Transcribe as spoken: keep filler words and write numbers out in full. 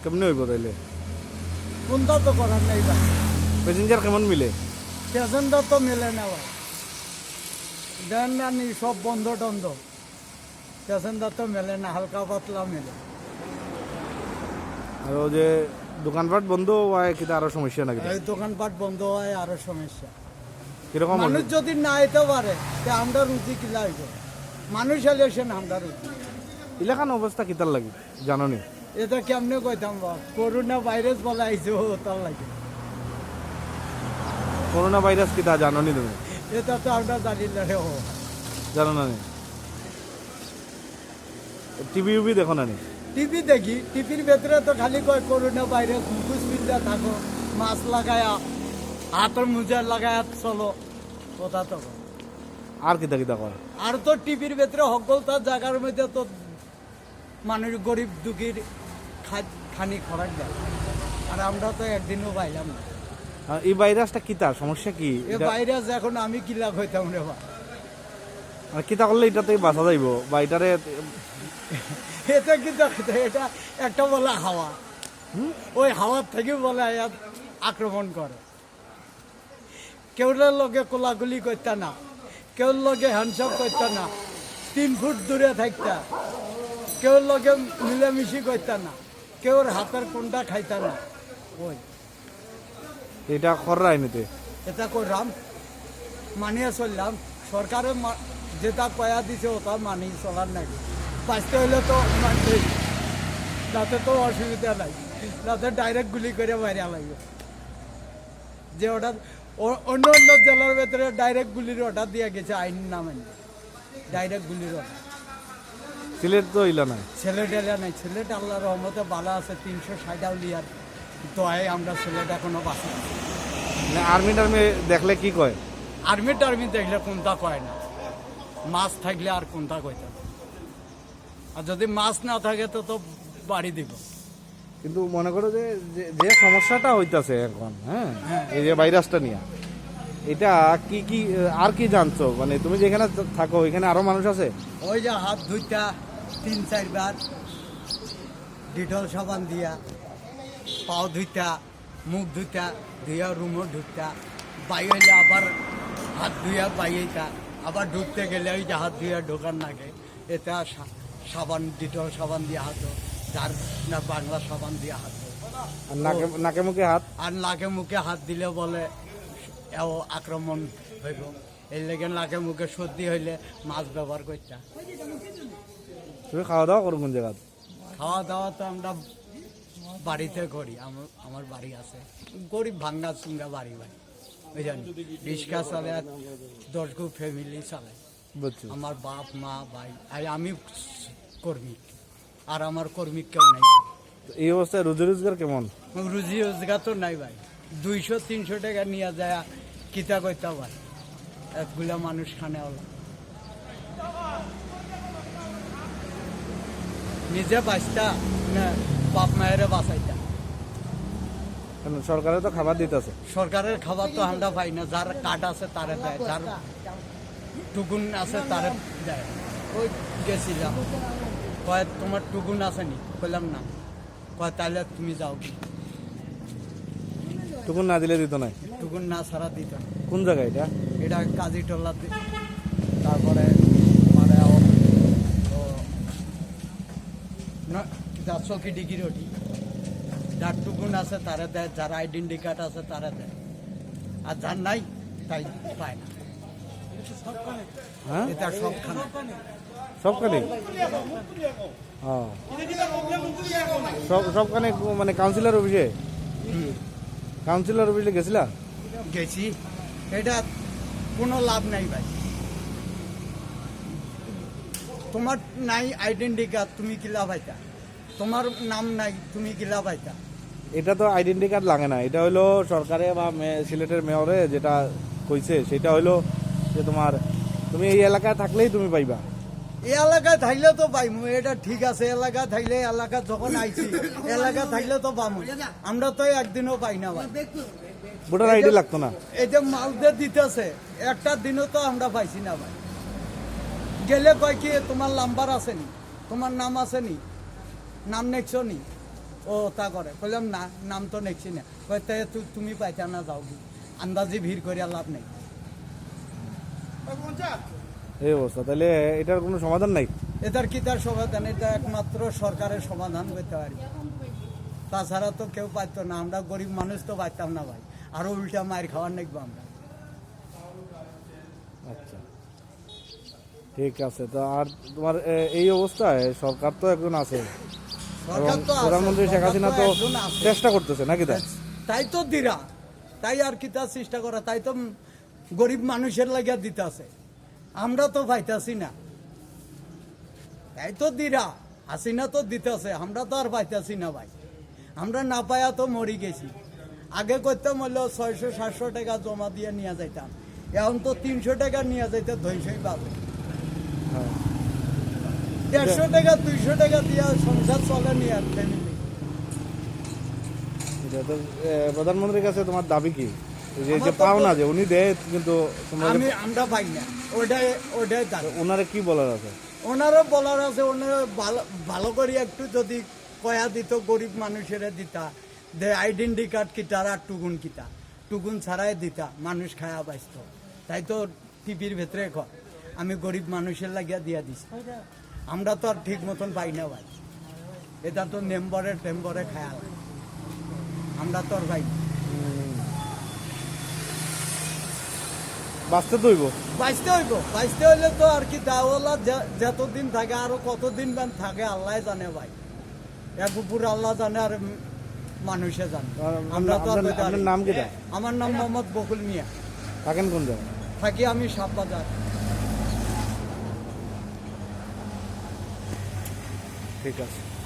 কেমনে হইব তাইলে? কোনটা তো করার নেই ভাই। প্যাসেঞ্জার কেমন মিলে? প্যাসেঞ্জার তো মেলে না ভাই। দেন না নি, সব বন্ধ টন্ধ। প্যাসেঞ্জার তো মেলে না, হালকা পাতলা মেলে। আর ও যে দোকানপাট বন্ধ হওয়ায় কিতা আরো সমস্যা নাকি? এই দোকানপাট বন্ধ হয়, আরো সমস্যা। কিরকম? মানুষ যদি না আইতে পারে, তে আমরা রুজি কিলা হইব? মানুষ আইলে সে আমরা রুজি। এলাকার অবস্থা কিতার লাগি জানো নি? এটা কেমনে কইতাম বা? করোনা ভাইরাস বলে আইছে, ও তার লাগে। করোনা ভাইরাস কিতা জানো নি তুমি? এটা তো আমরা জানি না রে, ও। জানো না নি? টিভি উভি দেখো না নি? টিভি দেখি, টিভির ভেতরে তো খালি কয় করোনা ভাইরাস, মুখোশ পিন্দা থাকো, মাস্ক লাগায়া, হাতর মোজা লাগায়া চলো, কথা তো কয়। আর কিতা কিতা কয়? আর তো টিভির ভেতরে হকলতা জাগার মধ্যে তো মানুষ গরিব দুঃখীর খা- খানি খরাক দেয়, আর আমরা তো একদিনও পাইলাম না। আর এই ভাইরাসটা কিতা, সমস্যা কি? এ এটা ভাইরাস এখন আমি কিলা কইতাম রে বা? মানে কিতা করলে এটা থেকে বাঁচা যাইব বা এটারে? এটা কিন্তু, এটা একটা বলে হাওয়া, ওই হাওয়ার থেকে বলে আয়া আক্রমণ করে। কেউর লগে কোলাকুলি করতা না, কেউর লগে হ্যান্ডশেক করতা না, তিন ফুট দূরে থাকতা, কেউর লগে মিলামিশি করতা না, কেউর হাতের কোনটা খাইতা না। ওই এটা কররায় নিতে। এটা করলাম, মানিয়া চললাম। সরকারে মা- যেটা কয়া দিছে ওটা মানি চলার নাই। বাঁচতে হইলে তো মানতেই, যাতে তো অসুবিধা নাই, যাতে ডাইরেক্ট গুলি করে বাইরে লাগবে। যে ওটা অ- অন্য অন্য জেলার ভেতরে ডাইরেক্ট গুলির অর্ডার দিয়া গেছে, আইন না মানে ডাইরেক্ট গুলির অর্ডার। সিলেট তো ইলা না। সিলেট এলা নাই, সিলেট আল্লাহর রহমতে ভালা আছে, তিনশো ষাট আউলিয়ার দোয়ায় আমরা সিলেট এখনো বাঁচি আছি। মানে আর্মি টার্মি দেখলে কি কয়? আর্মি টার্মি দেখলে কোনটা কয় না, মাছ থাকলে আর কোনটা কইতে। আর যদি মাছ না থাকে তো তো বাড়ি দিব। কিন্তু মনে করো যে যে- যে সমস্যাটা হইতাছে এখন, হ্যাঁ, এই যে ভাইরাসটা নিয়ে, এটা কি কি আর কি জানছো? মানে তুমি যেখানে থাকো, এখানে আরো মানুষ আছে? ওই যে হাত ধুইতা তিন চারবার, ডিটল সাবান দিয়া পাও ধুইতা, মুখ ধুইতা, ধুইয়া রুমো ঢুকতা, বাই হইলে আবার হাত ধুইয়া বাই হইতা, আবার ঢুকতে গেলে ওই যে হাত ধুইয়া ঢোকার নাগে এটা সা- সাবান, ডিটল সাবান দিয়া হাত ধো, যার না বাংলা সাবান দিয়া হাত ধো। আর নাকে নাকে মুখে হাত? আর নাকে মুখে হাত দিলে বলে এও আক্রমণ হইব। এর লেগে নাকে মুখে সর্দি হইলে মাছ ব্যবহার করতা। তুমি খাওয়া দাওয়া করো কোন জায়গা? খাওয়া দাওয়া তো আমরা বাড়িতে করি, আমার আমার বাড়ি আছে, গরিব ভাঙ্গা চুঙ্গা বাড়ি ভাই, বুঝলেন? রিক্সা চালায়, দশ গো ফ্যামিলি চালায়। বুঝছো? আমার বাপ মা ভাই, আর আমি কর্মী, আর আমার কর্মী কেউ নাই। তো এই অবস্থায় রুজি রোজগার কেমন? রুজি রোজগার তো নাই ভাই, দুইশো তিনশো টাকা নিয়ে যায় কিতা করতে পারে একগুলা মানুষ খানে ওলা। নিজে বাঁচতা না বাপ মায়েরে বাঁচাইতা। কারণ সরকারে তো খাবার দিতেছে। সরকারের খাবার তো আমরা পাই না, যার কার্ড আছে তারে দেয়, যার টুকুন আছে তারে দেয়। ওই গেছিলাম, কয় তোমার টুকুন আছে নি? কইলাম না। কয় তাহলে তুমি যাও কি? টুকুন না দিলে দিত নাই। টুকুন না ছাড়া দিত না। কোন জায়গা এটা? এটা কাজীটলা দি-, তারপরে মানে ও, ও, না, যা চকি ডিগি রোডি, যার টুকুন আছে তারে দেয়, যার আইডেন্টি কার্ড আছে তারে দেয়, আর যার নাই তাই পায় না। হ্যাঁ, এটা সবখানে। সবখানে। ও, সব সবখানে মানে কাউন্সিলর অফিসে? কাউন্সিলর অফিসে গেছিলা? গেছি, এটা কোনো লাভ নাই ভাই। তোমার নাই আইডেন্টি কার্ড, তুমি কিলা পাইতা? তোমার নাম নাই, তুমি কিলা পাইতা? এটা তো আইডেন্টি কার্ড লাগে না, এটা হইলো সরকারে বা মে- সিলেটের মেয়রে যেটা কইছে সেটা হইলো যে তোমার, তুমি এই এলাকায় থাকলেই তুমি পাইবা। এই এলাকায় থাকলে তো পাইমু, এটা ঠিক আছে। এলাকা থাকলে, এলাকা যখন আইছি, এলাকা থাকলে তো পামু। আমরা তো একদিনও পাই না ভাই। ভোটার আইডি লাগতো না। এই যে মাল যে দিতেছে, একটা দিনও তো আমরা পাইছি না ভাই। গেলে কয় কি, তোমার নাম্বার আছে নি, তোমার নাম আছে নি, নাম নেকছো নি? ও তা করে। কইলাম, "না, নাম তো নেছি না।" কয়, "তে তু-, তুমি পাইতা না, যাও গি। আন্দাজি ভিড় করিয়া লাভ নেই।" এই অবস্থা, তাহলে এটার কোনো সমাধান নাই? এটার কিতার সমাধান? এটা একমাত্র সরকারের সমাধান করতে পারে, তাছাড়া তো কেউ পারতো না। আমরা গরিব মানুষ তো পারতাম না ভাই, আরো উল্টা মাইর খাওয়ার নাকবো আমরা। আচ্ছা, ঠিক আছে। তো আর তোমার এ, এই অবস্থায় সরকার তো একজন আছে, সরকার এবং তো আছে, প্রধানমন্ত্রী শেখ সরকার হাসিনা তো তো একজন আছে। চেষ্টা করতেছে নাকি? তাই তাই তো দিরা, তাই আর কিতা চেষ্টা করা, তাই তো গরিব মানুষের লাগিয়া দিতাছে। আমরা তো পাইতাছি না, তাই তো দিরা। হাসিনা তো দিতাছে, আমরা তো আর পাইতাছি না ভাই। আমরা না পাইয়া তো মরি গেছি। আগে করতাম হইলো ছয়শো সাতশো টাকা জমা দিয়ে নিয়ে যাইতাম, এখন তো তিনশো টাকা নিয়ে যাইতে ধ্বংসই পাবে। হ্যাঁ। দেড়শো টাকা, দুইশো টাকা দিয়া সংসার চলে নি আর ফ্যামিলি। এটা তো এ, প্রধানমন্ত্রীর কাছে তোমার দাবি কি? এই যে যে আমার তো পাওনা যে উনি দেয়, কিন্তু তোমরা যে- আমি, আমরা পাই না, ওটাই, ওটাই দাবি। ওনারা কি বলার আছে? ওনারও বলার আছে, ওনারা ভালো, ভালো করে একটু যদি কয়া দিত, গরিব মানুষেরা দিতা, দে আইডেন্টি কার্ড কিতা আর টুকুন কিতা, টুকুন ছাড়াই দিতা, মানুষ খায়া বাঁচত। তাই তো টিভির ভেতরে কয়, "আমি গরিব মানুষের লাগিয়া দিয়া দিছি।" আমরা তো আর ঠিক মতন পাই না ভাই, এটা তো মেম্বরে টেম্বরে খায়া লাগে, আমরা তো আর পাই না। বাঁচতে তো হইব। বাঁচতে হইব, বাঁচতে হইলে তো আর কি দাওয়ালা যে-, যতদিন থাকে, আরো কতদিন বান থাকে, আল্লাহ জানে ভাই। এক উপর আল্লাহ জানে আর মানুষে জানে। আর আমরা তো আর আপনার, কইতে পারি আপনার না। নাম কিতা? আমার নাম মোহাম্মদ বকুল মিয়া। থাকেন কোন জায়গায়? থাকি আমি সাববাজার। ঠিক আছে।